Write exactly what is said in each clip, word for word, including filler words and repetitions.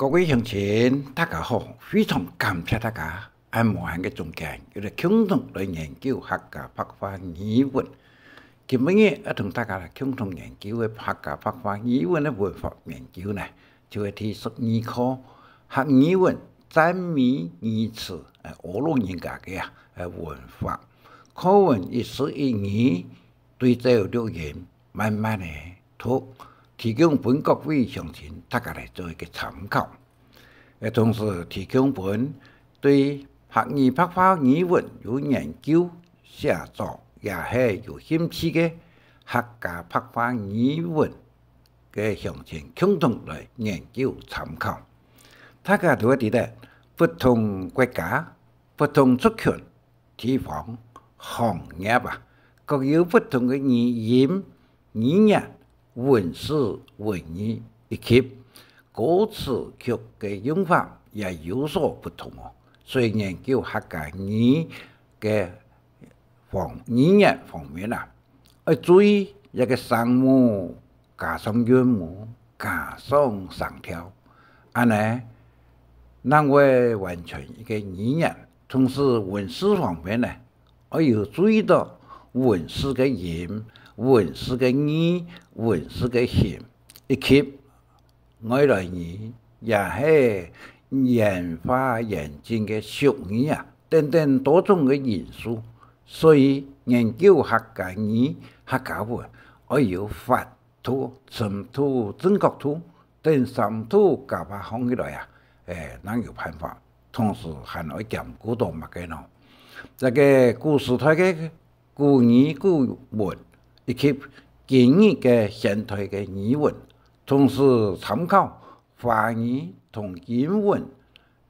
各位鄉親，大家好！非常感謝大家恁無閒个中間，又來共同來研究客家白話語文。今晡日愛同大家來共同研究个客家白話語文个文法研究呢，就係第十二課客語文讚美語詞，呃，學老人家个啊，呃，文法。課文一字一語，對照錄音，慢慢个讀，提供分各位鄉親大家來做一個參考。呃，同時提供分對客語白話語文有研究、寫作也係有興趣个客家白話語文个鄉親共同來研究參考。大家都會知得，不同國家、不同族群、地方、行業啊，各有不同个語音、語言、文字、文意以及歌詞曲个用法也有所不同哦。所以研究客家語个方，語言方面啊，愛注意這個聲母，加上韻母，加上聲調，恁呢正會完全一個語言。同時文字方面呢，愛有注意到文字个音、文字个義、文字个形，以及外來語也係演化演進个俗語啊，等等多種个因素。所以研究客家語、客家文，愛有法度、深度、正確度等三度加把項起來啊，誒，正有辦法。同時還愛兼顧到麼个呢？這個古時代个古語古文，以及今日个現代个語文，同時參考華語同英文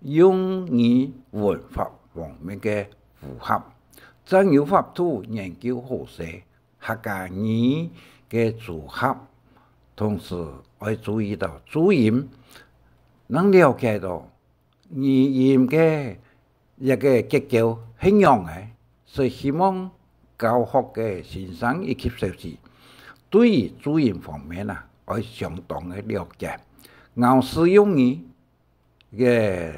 用語文法方面个符合，正有法度研究好勢客家語个組合。同時愛注意到注音，正了解到語音个一個結構係仰仔，所以希望教學个先生以及小朋友對於注音方面啊，愛相當个了解。咬字用語个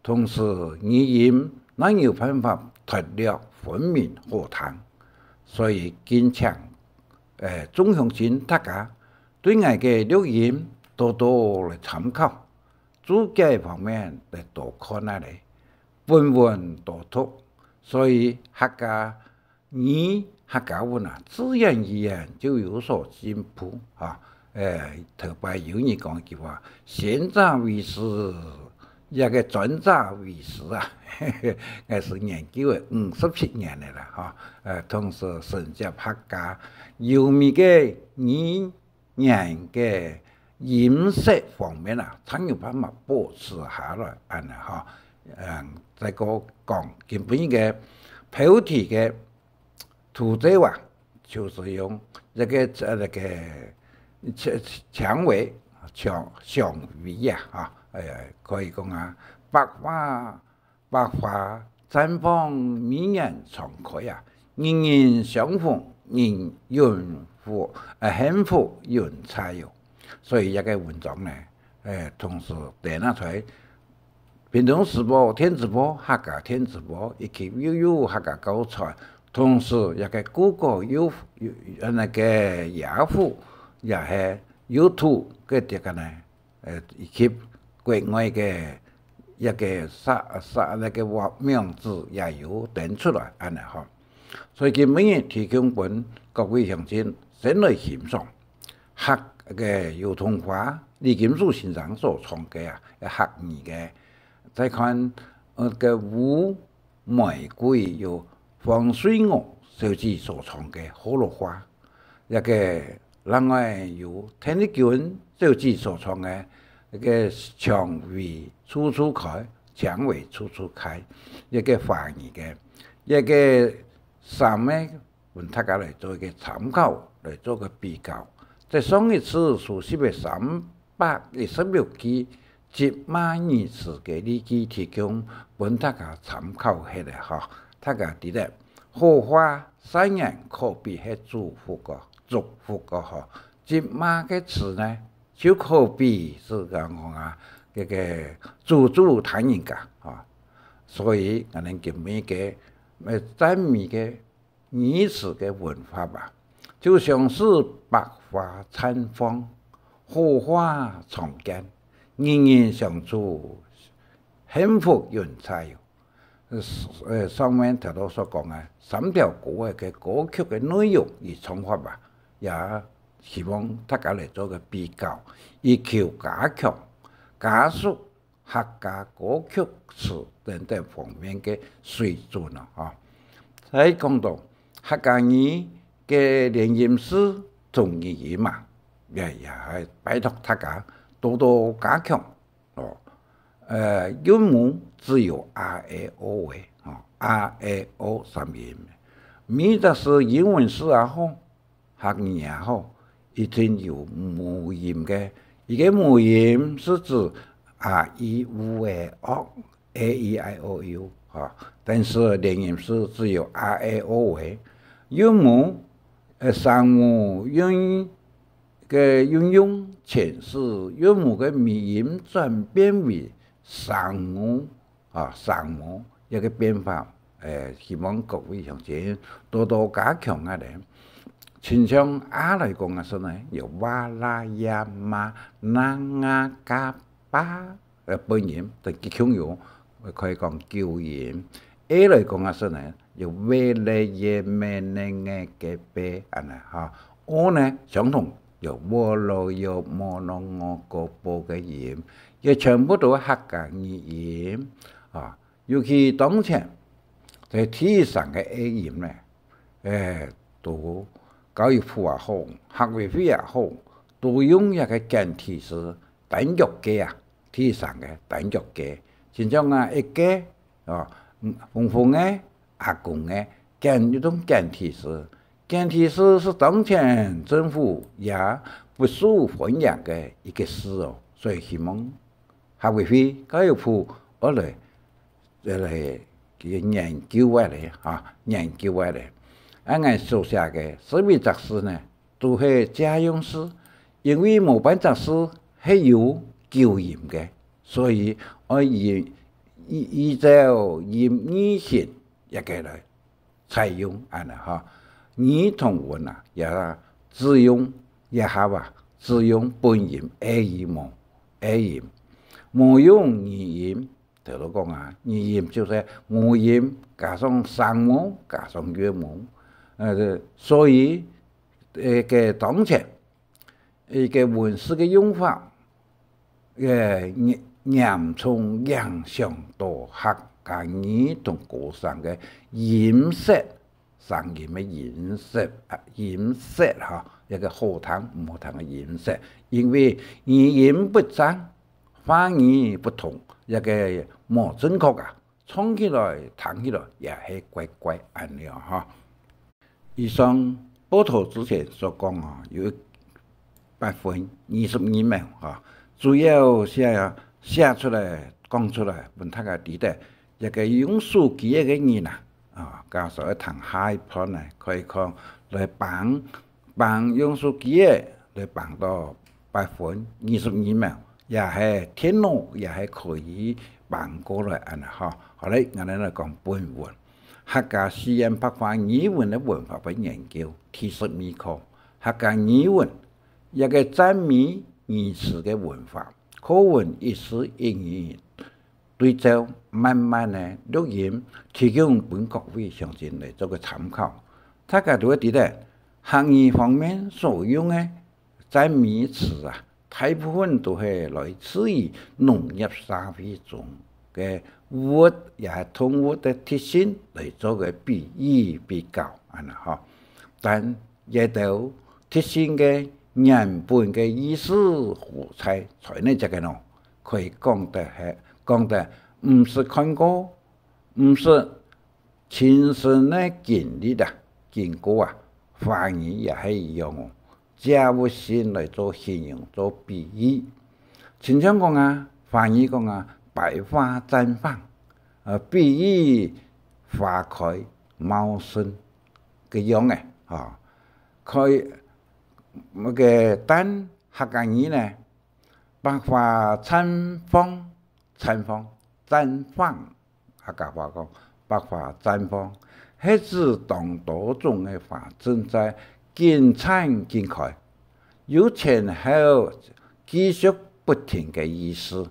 同時語音正有辦法脫落分明好聽。所以敬請，呃，眾鄉親大家對𠊎个錄音多多來參考，註解方面來多看下咧，本文多讀。所以客家語、客家文啊，自然而然就有所進步啊。誒，頭擺有人講一句話：「先者為師，這個專者為師啊。」𠊎係研究了五十七年了啦，哈。呃，同時承接客家優美个語 言个音色方面啊，正有辦法保持下來，恁呢哈。嗯，再過講，今晡日个標題个圖像啊，就係用這個，呃，那個纖，纖維，纖，纖維啊，哈，哎呀，可以講啊，白話 百花綻放，美顏常開啊，人人相逢，人人福，呃，幸福人在哦。所以這個文章呢，呃，同時登啊在屏東時報、電子報、客家電子報，以及又有客家教材，同時這個Google有，有，呃，那個Yahoo，也係YouTube个這個呢， 呃，以及國外个一個啥，啥，那個網，網址也有登出來，恁呢吼。所以今晡日提供分各位鄉親先來欣賞客个游桐花，李金珠先生所創个啊，客語个。再看，呃，个烏 玫瑰由黃瑞娥小姐所創个學老話，這個另外由鄧麗君小姐所創个這個薔薇處處開，薔薇處處開，這個華語个，這個三個分大家來做一個參考，來做個比較。在上一次所習个三 百一十六句，接罵語詞个例句提供分大家參考下來吼。大家知得，好話善言可比係祝福个，祝福个吼。接罵个詞呢，就可比係講講啊，个个祖祖大人家，吼。所以，𠊎等今晡日个，呃，讚美个語詞个文法啊，就像是百花綻放，好花常見，人人相處，幸福永在哦。 呃，呃，上面頭頭所講个三條歌个歌曲个內容與唱法啊，也希望大家來做個比較，以求加強、加速客家歌曲詞等等方面个水準咯，吼。再講到客家語个連音詞同語音啊，也，也拜託大家多多加強。 哦，呃，韻母只有a、e、o个，吼，a、e、o三音。每隻字英文字也好，客語也好，一定有母音个。一個母音是指a、i、u、e、o、e、i、o、u，吼。但是連音字只有a、e、o个韻母，呃，聲母韻 个運用，前世韻母个尾音轉變為聲母，啊，聲母一個變化，誒，希望各位鄉親多多加強啊咧。親像a來講啊，說呢，有哇、啦、呀、嘛、那、啊、嘎、巴， 呃，本音，就共樣有，可以講九音。e來講啊，說呢，有ve、le、ye、me、ne、nge、ge、be恁呢，吼。o呢，相同，有vo、lo、yo、mo、no、ngo、go、po个音，也全部都係客家語音，啊。尤其當前，在第三個e音呢，誒，都教育部也好，客委會也好，都用這個簡體字，單腳雞啊， 第三個單腳雞，親像啊，一個，哦，嗯，紅紅个、阿公个，簡，一種簡體字。簡體字係當前政府也不受歡迎个一個字哦，所以希望客委會教育部愛來，愛來去研究啊咧，哈，研究啊咧。啊，𠊎所寫个十一隻字呢， 都係借用字，因為無半隻字係有九音个，所以愛依，依，依照音義形這個來採用，恁呢吼。語同文啊，也只用，這下啊，只用本音，e音無，e音，無用語音。頭頭講啊，語音就係母音加上聲母加上韻母，呃，所以，呃，个當前， 一個文字个用法，个嚴，嚴重影響到客家語同歌聲个音色，聲音个音色，啊，音色哈，一個好聽毋好聽个音色。因為語音不正，話語不通，這個無正確啊， 唱起來、聽起來也係怪怪恁樣吼。以上報導之前所講哦，有八分二十二秒吼，主要寫，寫出來、講出來，分大家知得，一個用手機个人啊，啊，假使愛聽下一段呢，可以講來幫 幫用手機仔來幫到八分二十二秒，也係電腦也係可以幫過來恁呢吼。好咧，𠊎等來講本文。客家四縣白話語文个文法个研究，第十二課，客家語文，一個讚美語詞个文法，課文一字一語 對照慢慢个錄音，提供分各位鄉親來做個參考。大家都會知得，客語方面所用个讚美詞啊，大部分都係來自於農業社會中个物也係動物个特性來做個比喻比較，恁呢吼。但 這兜特性个原本个意思好在在哪隻个呢？可以講得係，講得毋識看過，毋識親身个經歷啊，經過啊，華語也係一樣哦，借物性來做形容、做比喻。親像講啊，華語講啊，百花綻放，呃，比喻花開茂盛个樣仔，吼。開，該個，但客家語呢，百花綻放，綻放，綻放，客家話講，百花綻放，係指當多種个花正在緊綻緊開，有前後繼續不停个意思。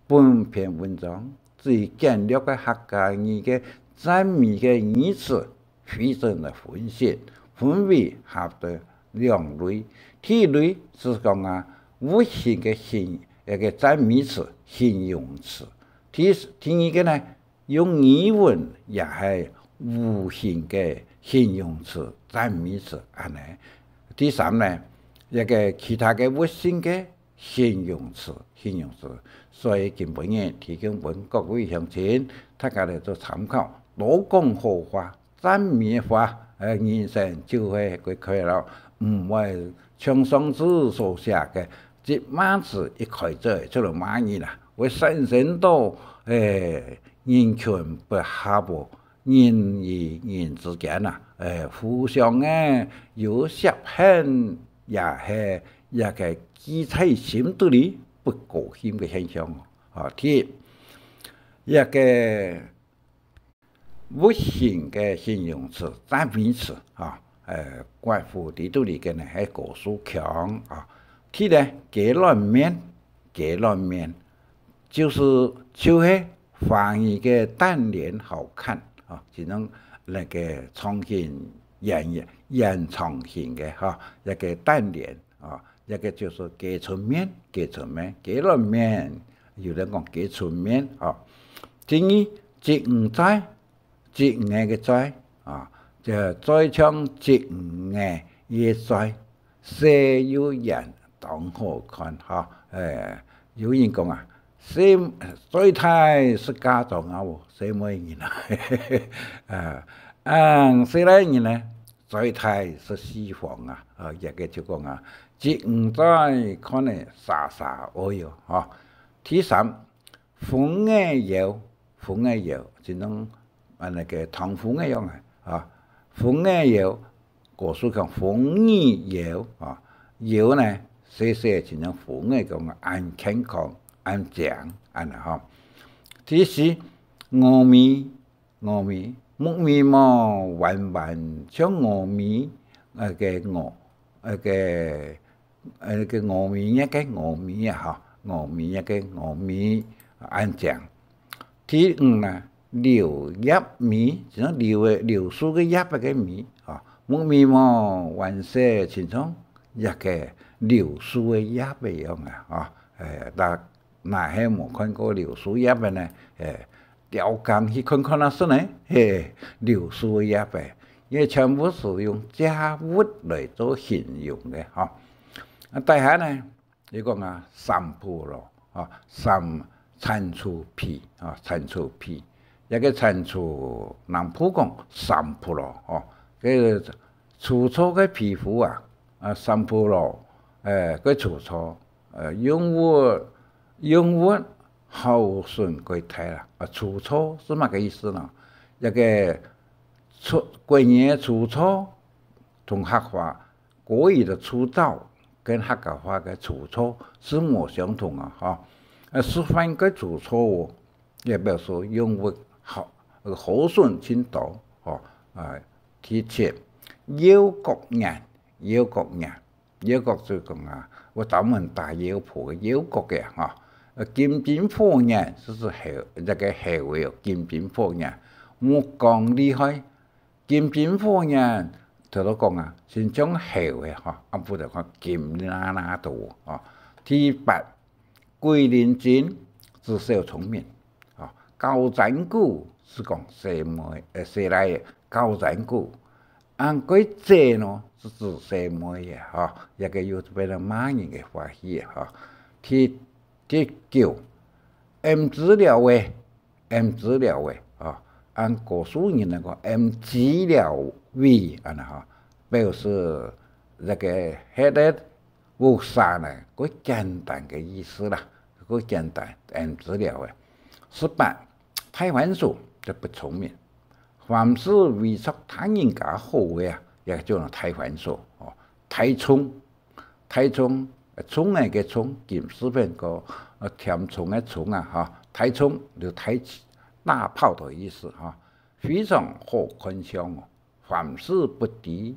本篇文章只以簡略个客家語个讚美个語詞， 彙整來分析，分為下背兩類。第一類就係講啊，物形个形，一个讚美詞、形容詞。第，第二个呢，用語文也係無形个形容詞、讚美詞恁呢。第三呢，一个其他个物性个 形容詞，形容詞。所以今晡日提供分各位鄉親，大家來做參考。多講好話，讚美个話，呃，人生就會較快樂，毋會像上次所寫个，一罵字一開嘴就來罵人啦，會產生到，誒，人群不和，人與人之間啊，誒，互相个有嫌恨，也係 一个記在心肚裡不高興个現象哦。啊，第一，一个物形个形容詞、讚美詞啊，呃，括弧裡肚裡个呢係高樹強啊。第二呢，雞卵面，雞卵面，就是，就係華語个單聯好看啊，就像那个長形，延，延長形个哈，一个單聯啊。 一个就係雞春面，雞春面，雞卵面，有人講雞春面哦。第二，鯽魚嘴，鯽魚个嘴啊，就嘴像鯽魚个嘴，細又圓，當好看哈。誒，有人講啊，細，最大係嫁妝啊，細妹人啊，啊，啊，細倈人呢， 最大係四方啊，啊，這个就講啊，鯽魚嘴看了沙沙哀喲，吼。第三，風仔搖，風仔搖，就像，啊，那个唐風个樣啊，啊，風仔搖，高樹強風兒搖啊，搖呢，細細就像風仔講啊，恁健康，恁靚，恁呢吼。第四，峨眉， 峨眉，木眉毛彎彎像峨眉，該个峨，該个，該个峨眉，該个峨眉啊，吼，峨眉，該个峨眉，恁靚。第五呢，柳葉眉，就像柳个，柳樹个葉个眉，吼，木眉毛彎細，親像一个柳樹个葉个樣啊，吼，誒，大 若係無看過柳樹葉个呢，誒，刁工去看看啊，係呢，嘿，柳樹葉个，因為全部係用借物來做形容个，吼。啊，底下呢，佢講啊，三蒲羅，吼，三，蟾蜍皮，吼，蟾蜍皮，這个蟾蜍南部講三蒲羅，吼，該个粗糙个皮膚啊，啊，三蒲羅，誒，該粗糙，誒，用物，用物 孝順个態啦。啊，粗糙係麼个意思呢？這个粗，國語个粗糙同客話國語个粗糙，跟客家話个粗糙係無相同啊，吼。啊，十分个粗糙哦，也表示用物孝，孝順盡多，吼。啊，第七，腰角眼，腰角眼。 腰角就講啊，會專門打鷂婆个腰角个啊，吼。呃，金睛火眼，就係猴，這个猴仔哦，金睛火眼，目光厲害。金睛火眼，頭頭講啊，親像猴仔吼，啊，毋過就看金啦啦多哦。第八，鬼靈精，指小聰明。 啊，高瞻姑係講細妹，呃，細倈仔，高瞻姑。恁該姊呢，係指細妹仔，吼，這个又變成罵人个話語啊，吼。第，第九，M資料仔，M資料仔，吼，恁高樹人來講，M資料仔，恁呢，吼，表示這个歇个 屋舍呢，較簡單个意思啦，較簡單，嗯，M資料仔。十八，大番薯就不聰明，凡事為著大人家好个啊，也叫做大番薯哦。大蔥，大蔥，呃，蔥仔个蔥，金字邊个，呃，填充个充啊，哈，大蔥就大，大炮个意思哈，非常好看相哦。凡事不知，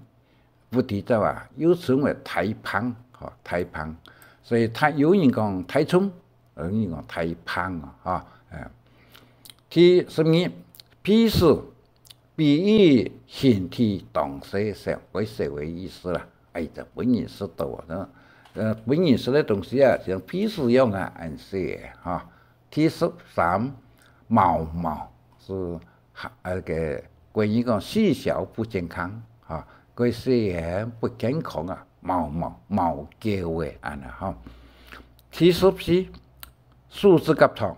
不知者啊，又稱為大胖，哈，大胖。所以大，有人講大蔥，有人講大胖啊，哈，哎。第十二，譬使 比喻形體當細小，會小个意思啦。哎，就分人食到啊，呃，分人食个東西啊，像鼻屎樣啊，恁細个哈。第十三，毛毛是哈，那个國語講細小不健康哈，个細个不健康啊，毛毛毛狗个恁呢哈。第十四，手指甲長，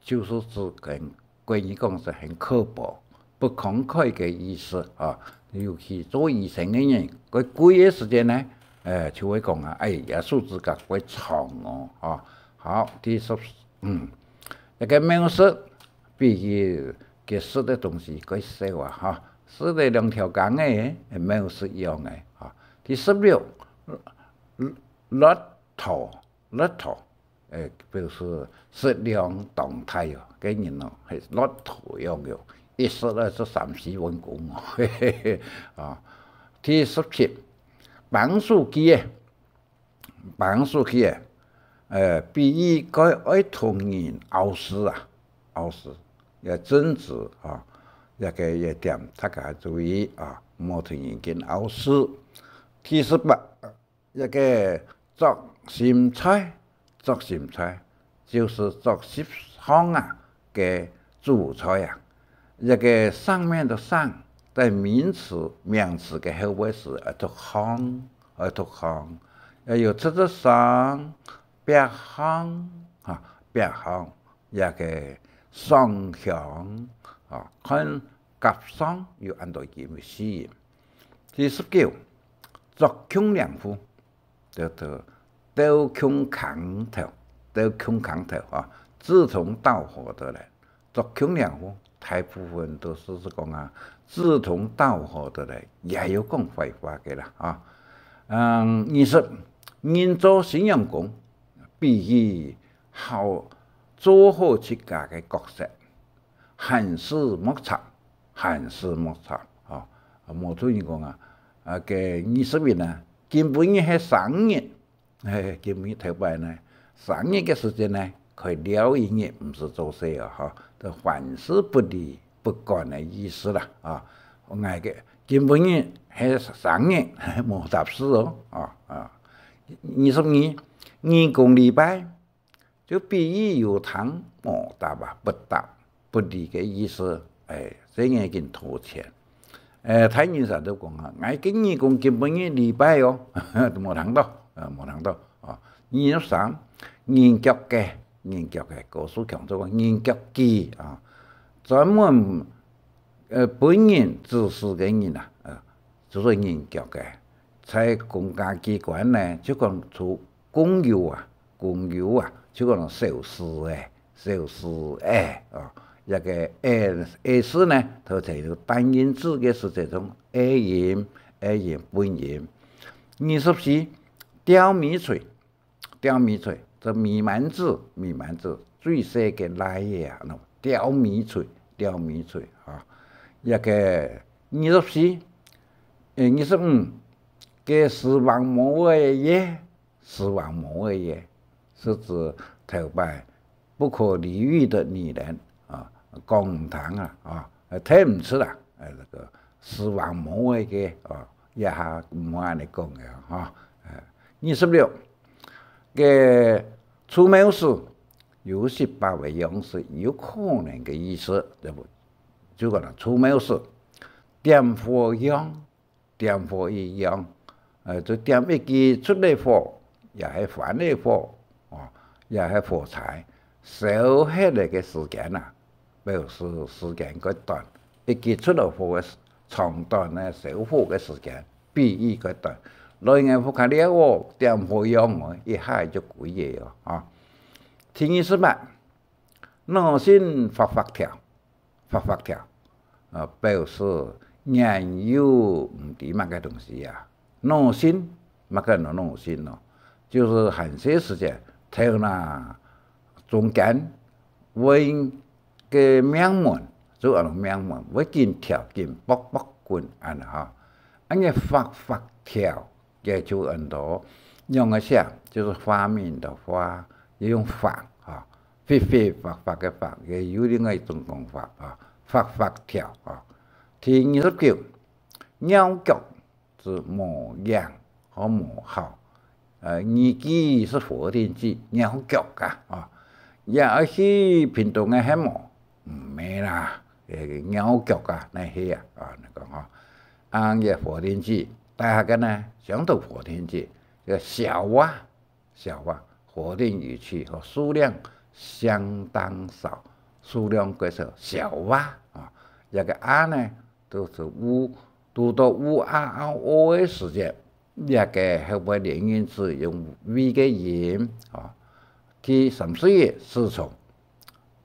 就是指跟 國語講是很刻薄、不慷慨个意思啊。尤其做醫生个人，該跪个時間呢，呃，就會講啊，哎，這手指甲會長哦，啊。好，第十，嗯，這个描述，比喻个食个東西較少啊，哈，食个兩條羹个，描述一樣个，哈。第十六，落肚，落肚， 誒，表示食量當大哦，該人哦，係落肚樣樣，一食咧就三四碗公哦，嘿嘿嘿，啊。第十七，繃手機誒，繃手機誒，呃，比喻該愛同人拗事啊，拗事，也爭執啊，這个一點大家注意啊，莫同人間拗事。第十八， 這个著心菜，著心菜，就是著心項啊个主菜啊。這个上面个上，在名詞、名詞个後尾時，愛讀項，愛讀項。也有出出上，壁項，哈，壁項，這个上項，哈，看甲上有恁多音，四音。第十九，作窮領悟， 就，就，鬥窮空頭，鬥窮空頭啊，志同道合个人，作窮領悟，大部分都係講啊，志同道合个人，也有講壞話个啦啊。嗯，二十，人做新娘公，比喻好，做好自家个角色， 閒事莫插，閒事莫插，吼。啊，無同人講啊，啊，个二十一呢，今晡日係生日，嘿，今晡日頭擺呢，生日个時間呢，可以尞一日，毋使做事啊，吼，就凡事不理不管个意思啦，啊。𠊎个今晡日係生日，無搭事哦，啊，啊。二十二，義工禮拜， 就比喻有聽無答啊，不答、不理个意思。哎，這眼緊討錢。哎，大人儕都講啊，𠊎个義工今晡日禮拜哦，無聽到，啊，無聽到，哦。二十三，人腳雞，人腳雞，高樹強做講人腳雞啊，專門，呃，分人指使个人啊，呃，就係人腳雞。在公家機關呢，就講做工友啊， 工友啊，就講小事誒，小事誒，哦，這个誒，誒字呢，頭前有單音字个時節用誒音，誒音本音。二十四，吊米錘，吊米錘，這米滿子，米滿子，最細个倈仔啊，喏，吊米錘，吊米錘啊。這个二十四，誒，二十五，个屎朏毛仔耶， 屎朏毛仔耶，是指頭擺不可理喻的女人啊，講毋聽啊，啊，呃，聽毋出啊，呃，那個屎朏毛仔个啊，這下毋好恁樣講个哈。呃，二十六，个臭貓屎，有十八个樣式，有可能个意思，對不？就講了臭貓屎，點火樣， 點火一樣，呃，就點一支出來火，也係番仔火，哦，也係火柴，燒忒了个時間啊，表示時間較短，一支出來火个長短呢，燒火个時間比喻較短。來，𠊎屋下了哦，點火樣哦，一下就歸个哦，啊。第二十八，腦囟發發跳， 發發跳，啊，表示眼有毋知麼个東西啊。腦囟，麼个腦，腦囟哦，就係還細時節，頭那中間會个命門，就安到命門，會緊跳緊噗噗滾恁呢吼。恁呢發發跳，也就安到仰般寫，就係發明个發，也用發吼，發發發發个發，也有另外一種講法啊，發發跳啊。第二十九，尿腳 係無影和無效。呃，你佢係否定句，尿腳啊，哦，也愛去屏東个係無？毋係啦，呃，尿腳啊，哪係啊，啊，你講吼，啊，也否定句，大學个呢，相對否定句，這个少啊， 少啊，否定語氣吼，數量相當少，數量較少，少啊，啊，這个啊呢，都係u，讀到u、a、ao、o个時節，這个後背連音字用v个音，啊，第三十一，思忖，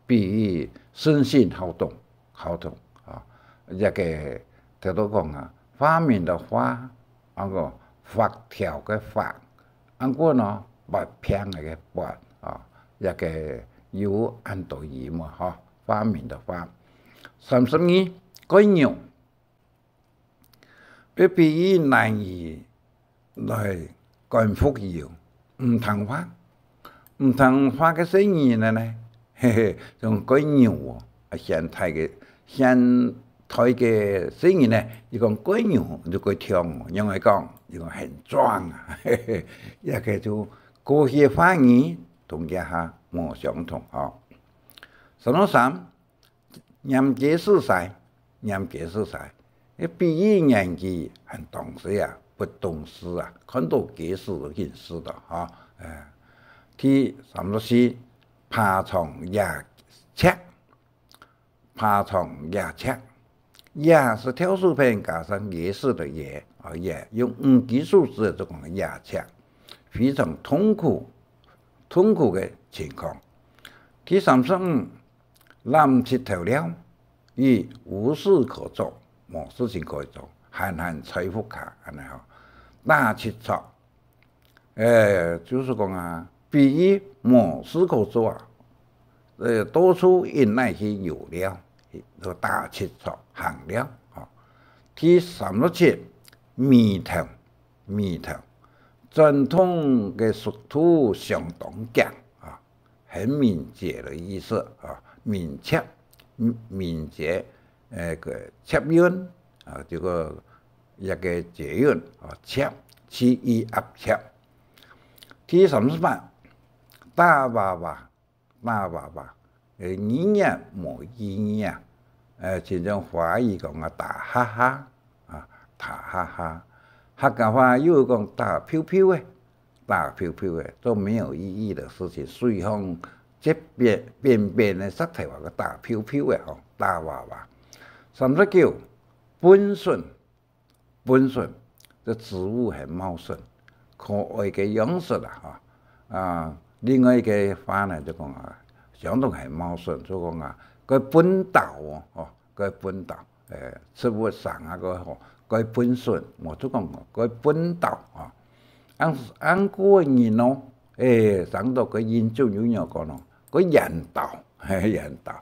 比喻身心好動，好動，啊，這个，頭頭講啊，發明个發，啊个發條个發， 恁个呢，發病个發啊，這个有恁多音嘛吼，發明个發。三十二，蓋牛，愛比喻難以來趕覆油，毋聽話，毋聽話个細人仔呢，嘿嘿，像蓋牛哦，啊，現代个，現代个細人呢，佢講蓋牛就蓋暢哦，仰般講，佢講很壯啊，嘿嘿，這个就 過去个話語同這下無相同吼。三十三，拈雞屎揌，拈雞屎揌，該比喻年紀還當細啊，不懂事啊，看到雞屎都緊屎了吼。哎，第三十四，爬床掖蓆， 爬床掖蓆。掖係挑手片加上野史个野，啊，野，用五基數字就講掖蓆，非常痛苦，痛苦个情況。第三十五，攬膝頭尞，佢無事可做，無事情可以做，閒閒在屋下，恁呢吼。打膝趖， 呃，就係講啊，比喻無事可做啊，呃，到處引來去遊尞，就打膝趖行尞，吼。第三十七，尾頭，尾頭，轉動个速度相當遽啊，很敏捷个意思啊，敏捷，敏捷，呃，个捷運啊，這个 一个捷運，哦，蓆，C E蓆。第三十八，打哇哇，打哇哇，呃，語言無意義啊。呃，親像華語講啊，打哈哈，啊，打哈哈。客家話又有講打飄飄个，打飄飄个，做沒有意義的事情，水上這邊，邊邊个石頭啊，个打飄飄个吼，打哇哇。三十九，畚筍， 畚筍，這植物很茂盛，可愛个樣式啦，哈。啊，另外一个話呢，就講啊，相同很茂盛，就講啊，个畚斗哦，吼，个畚斗，誒，植物生啊个吼，个畚筍，無就講哦，个畚斗啊。恁，恁个人哦，誒，生到个人就有影講咯，个緣投，嘿，緣投。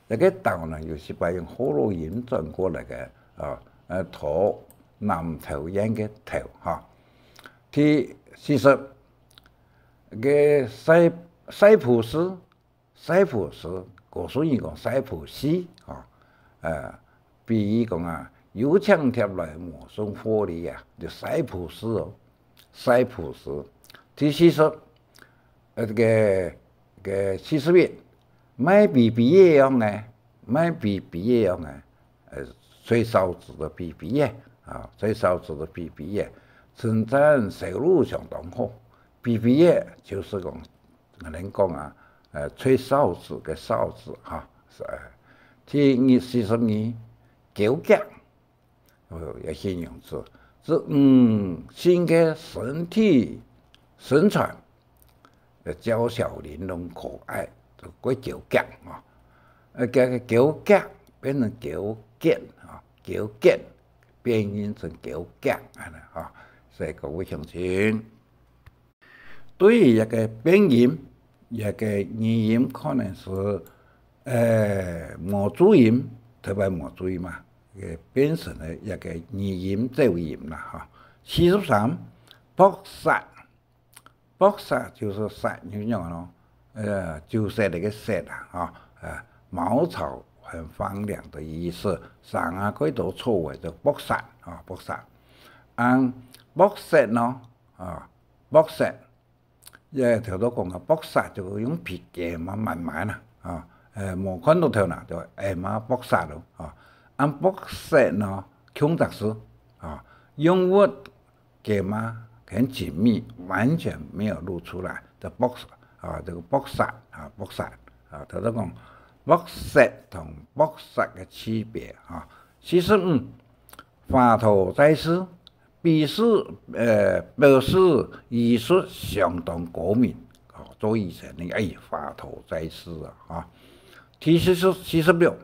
這个投呢，有時擺用學老音轉過來个，啊，呃，投，南投縣个投，哈。第四十，个西，西湖市，西湖市，古時人講西湖市，哈，呃，比喻講啊，有請帖來無送貨哩啊，就西湖市哦。 西湖市。第四十，呃，這个，个四十一，賣B B个樣呢，賣B B个樣呢，呃，吹哨子个B B个，啊，吹哨子个B B个，稱讚銷路相當好。B B个就係講，𠊎等講啊，呃，吹哨子个哨子哈，係，呃，第二，四十二，狗腳。 哦，也形容詞，係，嗯，性个身體身材，呃，嬌小玲瓏可愛，就个狗腳啊。呃，這个狗腳變成狗腳啊，狗腳變形成狗腳，恁呢哈。所以各位鄉親，對於一個變音，一個語音可能係，呃，無注音，特別無注音嘛，也變成了一個語音走音啦，哈。四十三，撲殺，撲殺就係殺，就係講咯，呃，就殺那個殺啊，哈，呃，茅草很荒涼的意思，生啊，該都臭味就撲殺啊，撲殺。啊，撲殺呢，啊，撲殺 也頭頭講个，撲殺就用皮夾嘛，慢慢啊，啊，呃，無看到頭呢，就挨嘛撲殺咯，啊，恁撲殺呢，共隻字，啊，用物夾嘛，很緊密，完全沒有露出來的撲，啊，這個撲殺，啊，撲殺，啊，頭頭講撲殺同撲殺个區別，啊，四十五，華佗在世， 表示，呃，表示藝術相當高明，哦，做醫生个，哎，華佗在世啊，哈。第四十，四十六，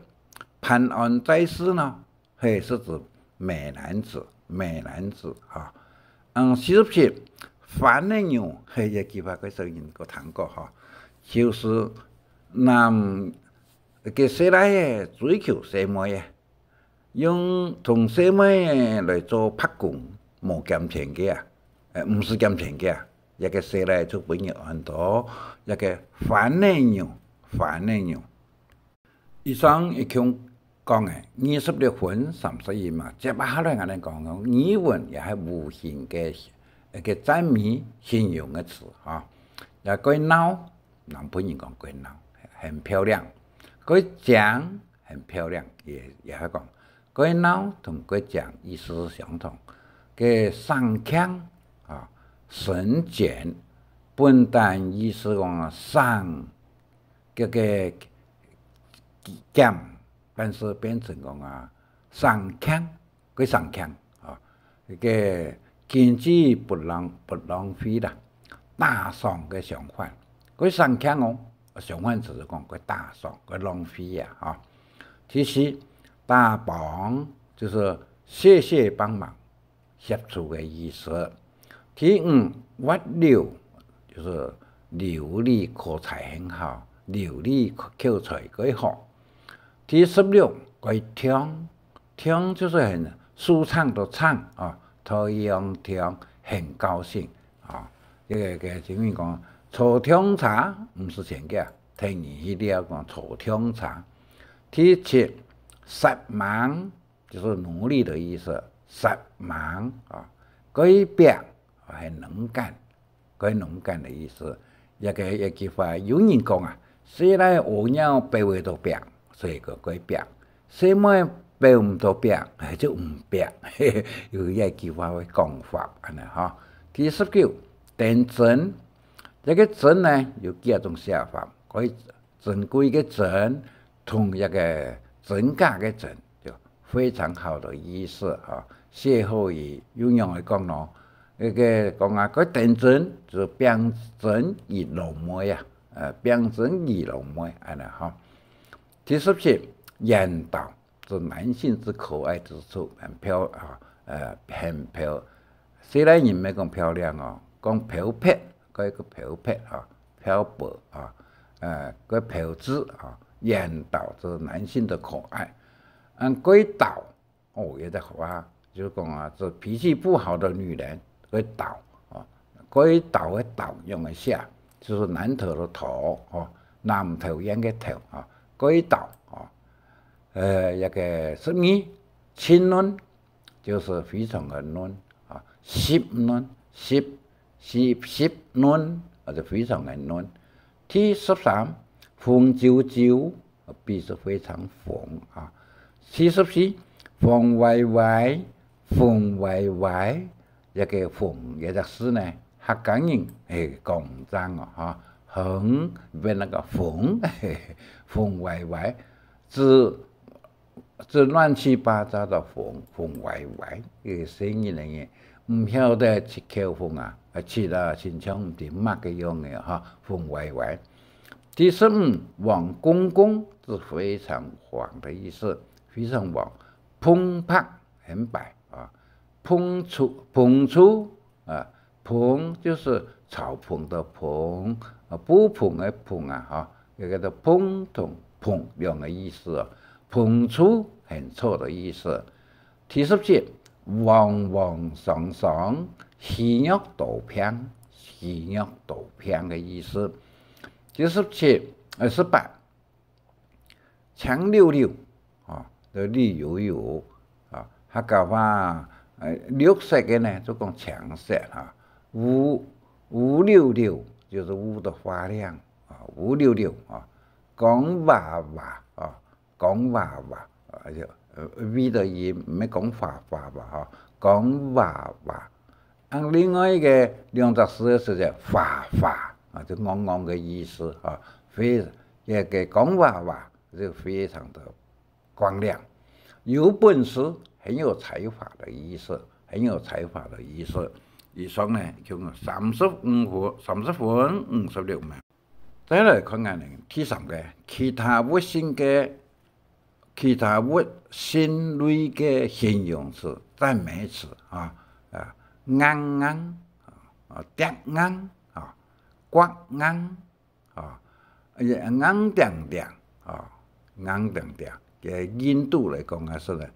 潘安在世呢，嘿，是指美男子，美男子，哈。嗯，四十七，番仔娘，嘿，這句話个聲音个聽過，哈，就係男，个細倈仔追求細妹仔， 用同細妹來做白工，無減錢个啊，呃，毋使減錢个啊，這個細倈就分人安到這個番仔娘，番仔娘。以上一共講个二十六分三十一嘛，接下來𠊎等講講語文也係無形个一個讚美形容个詞哈。也蓋鬧，南部人講蓋鬧，很漂亮。蓋靚， 很漂亮，也，也係講，蓋鬧同蓋靚意思相同。个省儉啊，省儉，本旦意思講啊，省，个，个，儉，但是變成講啊，省儉，蓋省儉啊。 个經濟不浪，不浪費啦，打爽个相反。蓋省儉哦，相反就係講蓋打爽，蓋浪費啊，哈。第四，打幫就係謝謝幫忙，協助个意思。第五，滑溜就係流利，口才很好，流利，口才蓋好。第十六，蓋暢， 暢就係很舒暢个暢啊，太陽暢，很高興啊。這個，這個，請問講，坐暢車毋使錢个，聽你去了講坐暢車。第七，煞猛，就係努力的意思，煞猛啊。蓋拚，很能幹。 蓋能幹个意思。這個一句話，有人講啊，細倈屙尿摎會到壁，所以講蓋壁。細妹摎毋到壁，就毋壁，有這句話个講法恁呢哈。第十九，等真，這個真呢有幾種寫法，可以 珍貴个珍，同一個真假个真，就非常好的意思啊。歇後語又仰會講咯？該個講啊，該等真就拚真遇老妹啊，呃，拚真遇老妹，恁呢哈。第十七，緣投，指男性之可愛之處，很漂，啊，呃，很漂。 細倈人毋係講漂亮哦，講漂泊，該個漂泊啊，漂泊啊，呃，該漂子啊，緣投就係男性的可愛。嗯，該投，哦，也在花，就是講啊，這脾氣不好的女人，該投啊，該投个投用个寫，就是南投的投哦，南投縣个投啊，該投啊，呃，這個十二，親嫩， 就是非常个嫩啊，濕嫩，濕，濕，濕嫩，啊，就非常个嫩。第十三，紅啾啾，啊，表示非常紅啊。第十四，紅歪歪，紅歪歪，這個紅這隻字呢，客家人係講毋正哦，哈，紅變那個紅，紅歪歪，指 這亂七八糟个紅，紅歪歪个細人仔，毋曉得食口紅啊，啊，食啊，親像毋知麼个樣个哈，紅歪歪。第十五，王公公是非常黃的意思，非常黃。蓬白，很白啊，蓬蓼，蓬蓼啊，蓬就是草蓬的蓬，啊，布蓬个蓬啊，哈，這个的蓬同蓬兩个意思啊。蓬除很臭的意思。第十七，黃黃爽爽，虛弱多病，虛弱多病个意思。第十七，呃，十八，青溜溜，啊，就绿油油，啊，客家話，呃，綠色个呢，就講青色，哈。烏，烏溜溜，就是烏得發亮，啊，烏溜溜，啊，光滑滑，啊，光滑滑，啊，就，呃，V的音，毋係講花花吧，哈，光滑滑。啊，另外一个兩隻字个時節，花花，啊，就戇戇个意思，啊，非，這个光滑滑，就非常的光亮。有本事，很有才华的意思，很有才华的意思。以上呢，共有三十五分，三十分五十六秒。再來看看呢，第三个，其他物性个，其他物性类个形容词、赞美词啊，啊，硬硬，啊，跌硬，啊，刮硬， 啊，硬釘釘，啊，硬釘釘。个印度來講啊，係呢，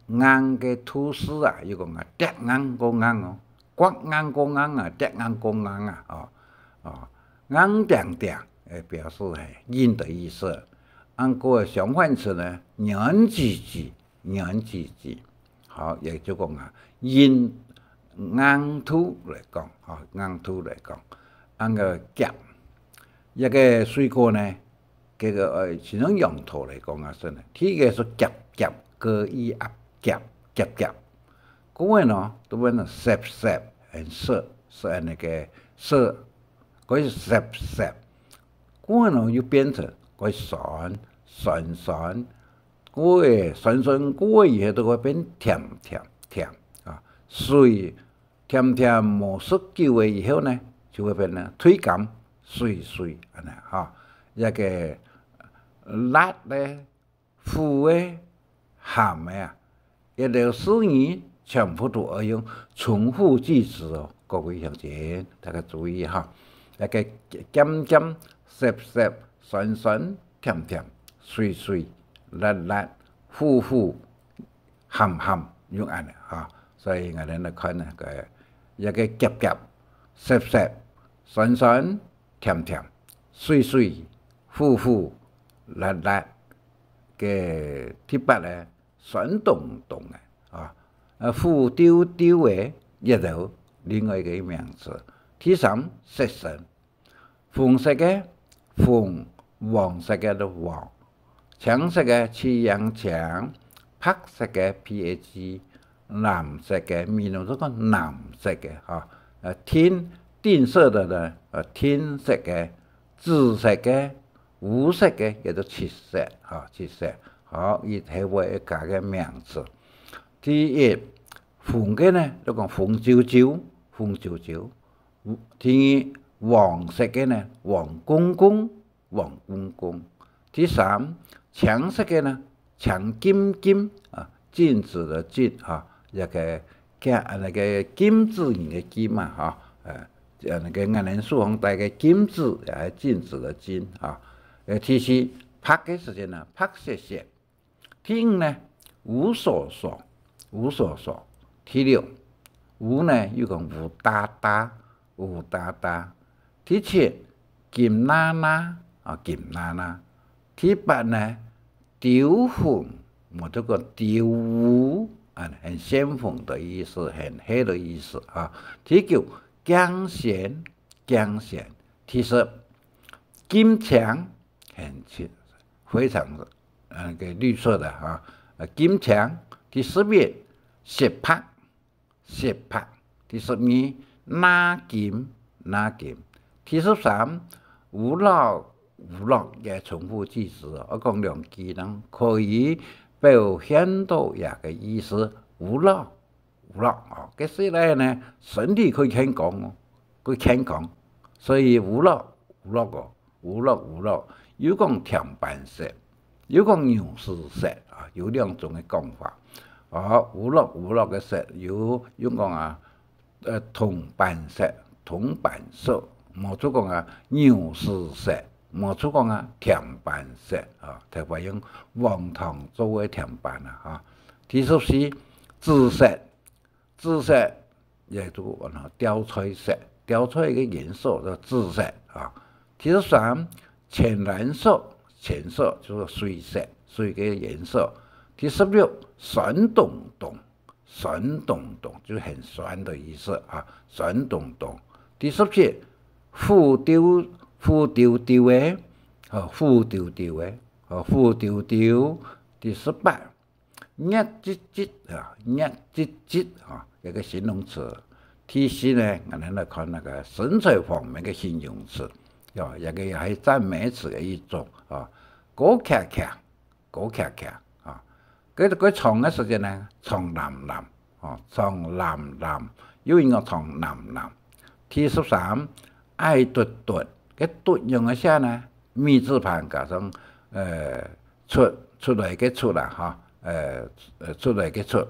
硬个土石啊，又講啊，跌硬過硬哦，刮硬過硬啊，跌硬過硬啊，哦，哦，硬釘釘，誒，表示係硬的意思。啊過个相反詞呢，軟吱吱，軟吱吱。 好，也就講啊，硬，硬度來講，吼，硬度來講，恁个夾，一个水果呢，這个，呃，像用楊桃來講啊，係呢，第一个係夾夾，个一啊夾，夾夾。个呢，都問呢，澀澀，很澀，係恁个澀，个澀澀。个呢，又變成个酸，酸酸， 个个酸酸个个以後都會變甜甜甜啊。水甜甜無食久个以後呢，就會變呢，退甘水水恁呢哈。這个辣个、苦个、鹹个啊，一兜詞語全部都愛用重複句子哦，各位鄉親，大家注意哈。這个鹹鹹、澀澀、酸酸、 甜甜、水水、辣辣、苦苦、鹹鹹，用恁呢哈。所以𠊎兜來看呢，个，一个夾夾、澀澀、酸酸、甜甜、水水、苦苦、辣辣，个第八个酸咚咚个啊，呃，苦丟丟个，也有另外一个名詞。第三，色身。 紅色个紅，黃色个就黃，青色个，青青，白色个，P A G，藍色个，美濃就講藍色个哈，呃，定，定色的呢，呃，定色个，紫色个，烏色个，也就漆色哈，漆色。好，佢係會加个名詞。第一，紅个呢，就講紅啾啾，紅啾啾。 第二，黃色个呢，黃公公，黃公公。第三，青色个呢，青金金啊，金子的金啊，一个金，啊，該个金子人个金嘛，哈，呃，呃，該个𠊎兜手項戴个金子，也係金子的金啊。呃，第四，白个時節呢，白雪雪。 第五呢，烏索索，烏索索。第六，烏呢，又講烏大大，烏大大。第七，金娜娜，啊，金娜娜。第八呢，丟紅，或者講丟烏，啊，很鮮紅的意思，很黑的意思啊。第九，鏡仙，鏡仙。第十，金青，很青，非常 呃，个綠色的哈，呃，金青。第十一，雪白，雪白。第十二，納金，納金。第十三，烏落，烏落，也重複句子哦，愛講兩句呢，可以表現到這个意思。烏落， 烏落哦，該時節呢，身體較健康哦，較健康，所以烏落，烏落哦，烏落，烏落，又講甜粄色，又講牛屎色啊，有兩種个講法。哦，烏落，烏落个色，有，有講啊，呃，銅粄食，銅粄食，無就講啊，牛屎食，無就講啊，甜粄食啊，特別用黃糖做个甜粄啊，哈。第十四，紫色，紫色也就安到吊彩色，吊彩个顏色叫紫色啊。第十三，浅蓝色，浅色就係水色，水个顏色。第十六，酸咚咚，酸咚咚就很酸的意思啊，酸咚咚。第十七，烏丟，烏丟丟个，哦，烏丟丟个，哦，烏丟丟。第十八， 熱唧唧啊，熱唧唧啊，一个形容詞。第十呢，𠊎等來看該个身材方面个形容詞，喲，這个也係讚美詞个一種啊。高擎擎，高擎擎啊，該該長个時節呢，長藍藍，哦，長藍藍，有人講長藍藍。第十三，矮嘟嘟，該嘟仰般寫呢？ 米字旁加上，呃，出，出來个出啦，哈，呃，呃，出來个出，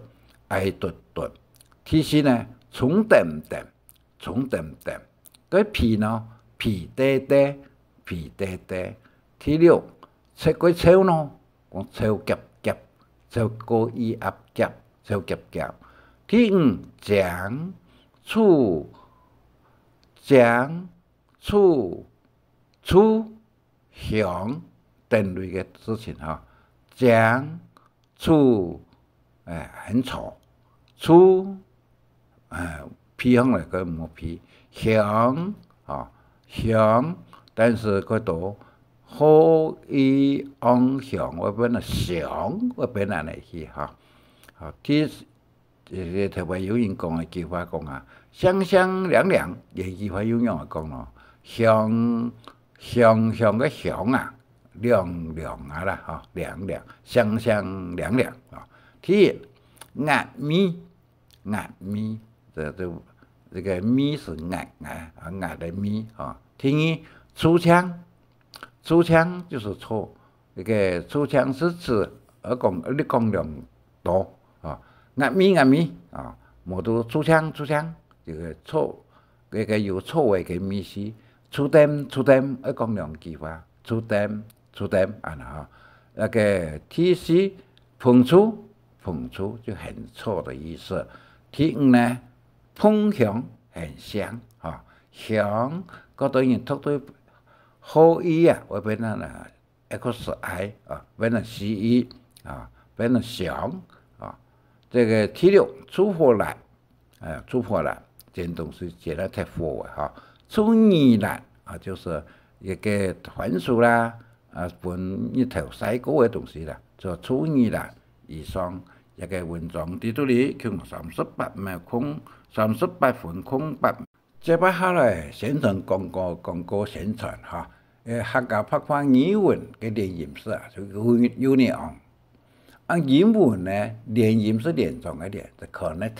矮嘟嘟。第四呢，蔥恬恬，蔥恬恬。該皮呢，皮短短，皮短短。第六，笑，該笑呢，講笑夾夾，笑高一壓夾，笑夾夾。第五，靚，粗，靚，粗，粗， 香等類个事情哈。靚，粗，哎，很粗，粗，哎，鼻項來个無鼻，香，啊，香，但是佢都好易昂香，會變得香，會變恁樣去哈。好，第 這个特別有人講一句話講啊，「香香涼涼」，這句話又仰般講咯？香，香香个香啊，涼涼啊啦，吼，涼涼，「香香涼涼」啊。第一，壓味，壓味，這，這，這个味係壓，壓，啊，壓个味，吼。第二，粗青， 粗青就係粗，這个粗青係指，呃，講，你講量多，啊，壓味，壓味，啊，無就粗青，粗青，這个粗，這个有粗个个味緒。粗恬，粗恬，愛講兩句話，粗恬，粗恬，恁樣哈。那个第四，膨粗，膨粗就很粗的意思。第五呢，膨香，很香，哈，香，過多人讀對好意啊，會變成啊， X I啊，變成C E啊，變成香啊。這个第六，粗火辣，哎，粗火辣，煎東西煎到忒火个哈。粗耳辣啊，就係一个番薯啦，啊，分日頭曬過个東西啦，就粗耳辣。以上一个文章在這裡，共三十八秒空，三十八分空八 接下來，宣傳廣告，廣告宣傳哈。呃，客家白話語文个連音字啊，就有，有呢哦。啊，英文呢，連音係連長个連，就connect，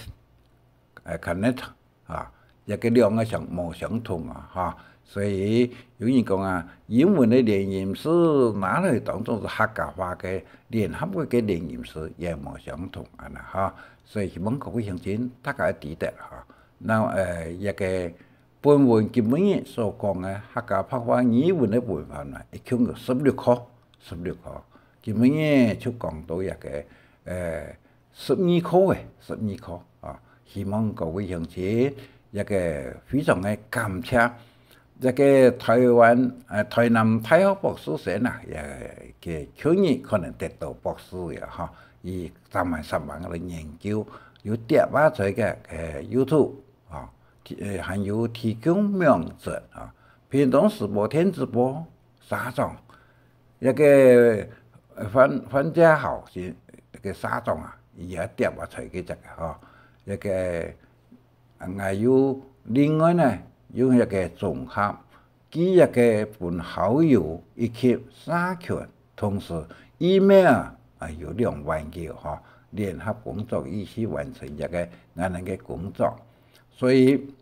呃，connect啊，這个兩个相，無相同啊，哈。所以有人講啊，英文个連音字拿來當做係客家話个聯合个个連音字，也無相同，恁樣哈。所以希望各位鄉親大家愛知得哈。 那，呃，這个本文今晡日所講个客家白話語文个文法呢，一共有十六課，十六課。今晡日就講到這个，呃，十二課个，十二課啊。希望各位鄉親，這个非常个感謝，這个臺灣，呃，臺南大學博士生啊，也，个舊年可能得到博士个哈，佢專門上網个研究，有貼啊在个，呃，YouTube 啊，提，呃，還有提供網址啊，屏東時報電子報社長，這个，呃，范，范家豪先，這个社長啊，佢也貼啊在个這个吼，這个，啊，還有另外呢，用這个綜合 佢這个分校友以及社群，同時email啊，有兩萬个吼，聯合工作一起完成這个𠊎等个工作。所以，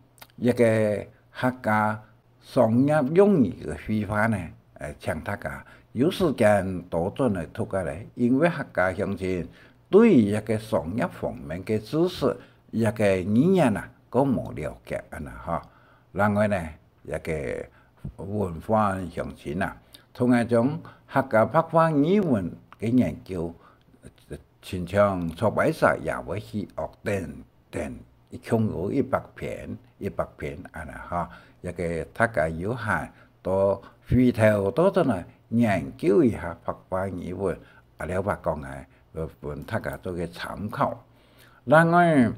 這个客家商業用語个會話呢，呃，請大家有時間多轉來讀下來，因為客家鄉親對於這个商業方面个知識，這个語言啊，過無了解恁樣吼。另外呢，這个文化鄉親啊，同𠊎將客家白話語文个研究，親像出版社也會去惡等等，一共有一百篇，一百篇恁樣吼。這个大家有閒到回頭到這來研究一下白話語文，啊，了白講啊，分大家做个參考。另外，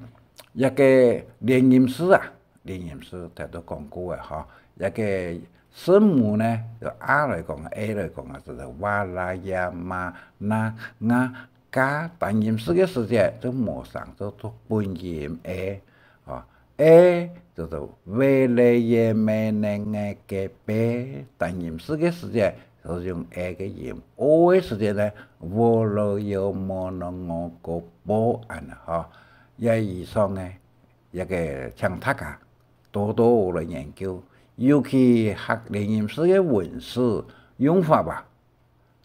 這个連音字啊，連音字頭都講過个吼，這个聲母呢，就啊來講，a來講啊，就係哇啦呀嘛那啊加，單音字个時節就無聲，就讀本音a，吼，a就係喂咧耶咩呢个个貝，單音字个時節就用a个音，o个時節呢，喔咯喲摸喏喔个啵，恁樣吼。這以上呢， 這个請大家多多來研究，尤其客連音字个文字用法啊，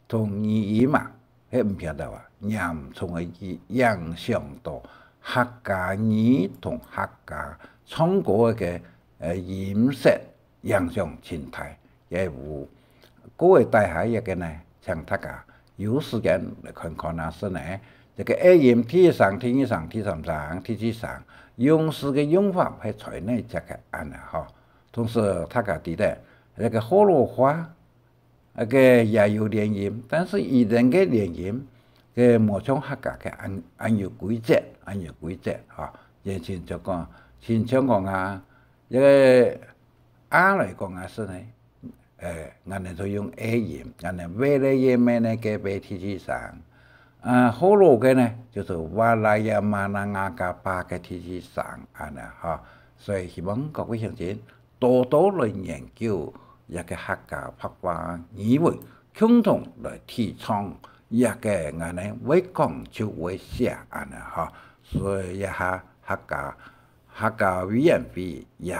同語音啊，係毋曉得啊，嚴重个去影響到客家語同客家唱歌个，呃，音色，影響盡大。 也有。過會帶下一个呢，請大家有時間來看看啊，係呢，這个a音第一聲、第二聲、第三聲、第四聲，用字个用法係在哪隻个恁樣吼。同時大家知得，這个學老話，該个也有連音，但是佢等个連音，个無像客家个恁，恁有規則，恁有規則吼。也親像講，親像講啊，這个啊來講啊，係呢， 呃，𠊎等就用a音，𠊎等喂咧耶咩呢个貝第四聲。啊，學老个呢，就係哇啦呀嘛那啊加峇个第四聲，恁樣吼。所以希望各位鄉親多多來研究這个客家白話語文，共同來提倡這个𠊎等會講就會寫，恁樣吼。所以這下客家 客家委員會也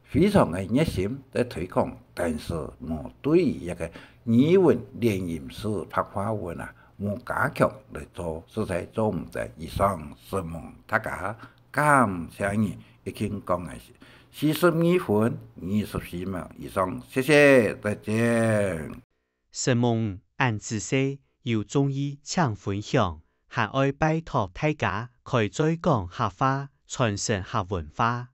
非常个熱心在推廣，但是無對於這个語文連音字白話文啊，無加強來做，實在做毋得。以上承蒙大家，感謝你，已經講个四十二分二十四秒。以上，謝謝，再見。承蒙恁仔細，有中意請分享，還愛拜託大家開嘴講客話，傳承客文化。